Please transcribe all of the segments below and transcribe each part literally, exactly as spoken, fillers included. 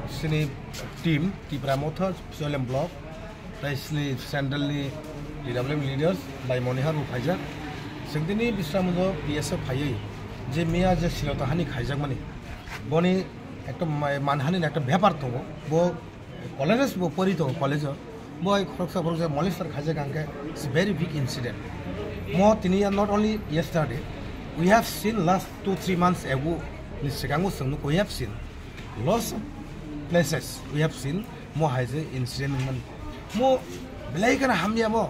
Sini team Tipra Motha Soilem Block, tai sini central ni T W M leaders bai Monihar bo phaijak. Sengtini Bisramganj P S F phaiwi je miya je Silota hani khaijakmani, boni ekta ma-, manhani ekta bepar tongo. Bo colleges bo pori tongo, college o. Bo hai khoroksa khoroksa molester khaijak hwnkhe, it's very big incident. Mo tini ya not only yesterday, we have seen last two three months ago ni sikango chwng nuk, we have seen lots of places we have seen mo hai je incident wngmani. Mo belai kheno hamya mo.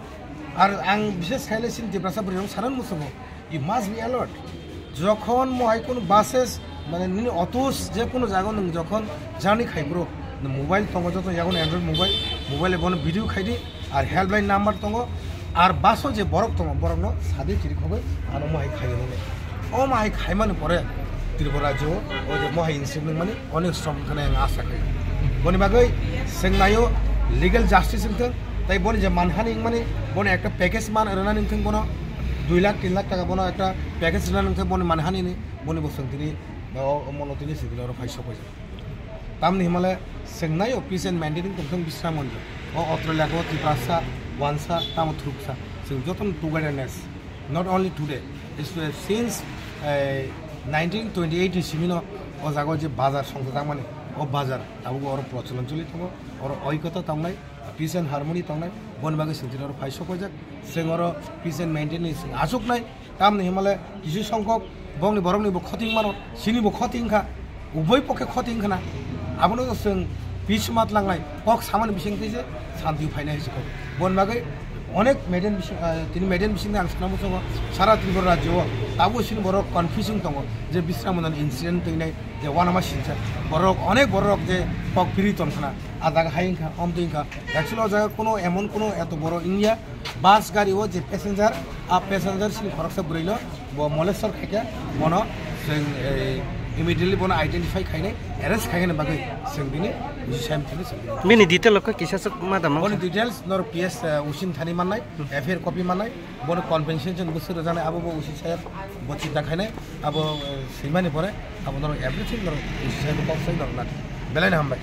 Ar ang bishes khaile sin Tiprasa bwrwi rok sanan muchungo. You must be alert. Jokhon mo hai kono buses, mane nini autos je kono jaga nwng jokhon journey khai bro, nwng mobile tongo joto yago Android mobile, mobile bono video khai di, ar helpline number tongo, ar bus o je borok tongo, borok no sadi tiri khogoi ano mo hai khai nini. O mo hai khai mani pore Tripura rajyo o je mo hai incident mani onek som khana ang asa khai. Boni bagwi sengnayo legal justice wngthang, tai boni je manhani wngmani, boni ekta package man rwnani wngthang bono, dui lakh tin lakh taka bono ekta package rwnani wngthang boni manhani ni, boni bo sengtini o, o mono tini sengtini oro phai sokoi. Tamni himale sengnayo peace and maintaining tongthang Bisramganj. O Australia ko Tiprasa, wansa, tamo thuksa. Seng joton togetherness. Not only today, it's, uh, since, uh, nineteen twenty-eight ni simino o jaga je bazar songsa tangmani, o bazar tabuk oro procholon choli tongo, oro oikota tongnai, peace and harmony tongnai, boni bagwi sengtini oro phai sokojak, seng oro peace and maintain ni seng achuknai, tamni himale kisu songkok bongni borokni bo khoting mano, sini bo khoting kha. Uboi pokhe khoti wngkhana, abono chwng peace mat langnai, kok samani bising twi se santi phainai hai se kok. Bon bagwi onek median bising, ah, tini median bising ang sana muchungo sara Tripura rajyo o tabuk sini borok confusing tongo je Bisramganj incident twinai je wanama sincha borok onek borok je kok piri tongkhana a jaga hai wngkha om twi wngkha actually o jaga kuno emon kuno eto boro wngya. Bus gari o je passenger, a passenger sini khoroksa bwrwi no bo molestor khaikha, bono chwng, eh, immediately bono identify khainai, arrest khainani bagwi chwng bini buji sai mthani chwng bini. Bini detail o kisa swk ma da mangsa? Boni details nor P S, eh, usin thani mannai, F I R copy mannai, bono compensation bwswk rwjaknai abo bo usi sayab bo chinta khainai, abo, eh, swimani pore abo nor everything nor usi sayab kok sai nor nati. Belai no hambai.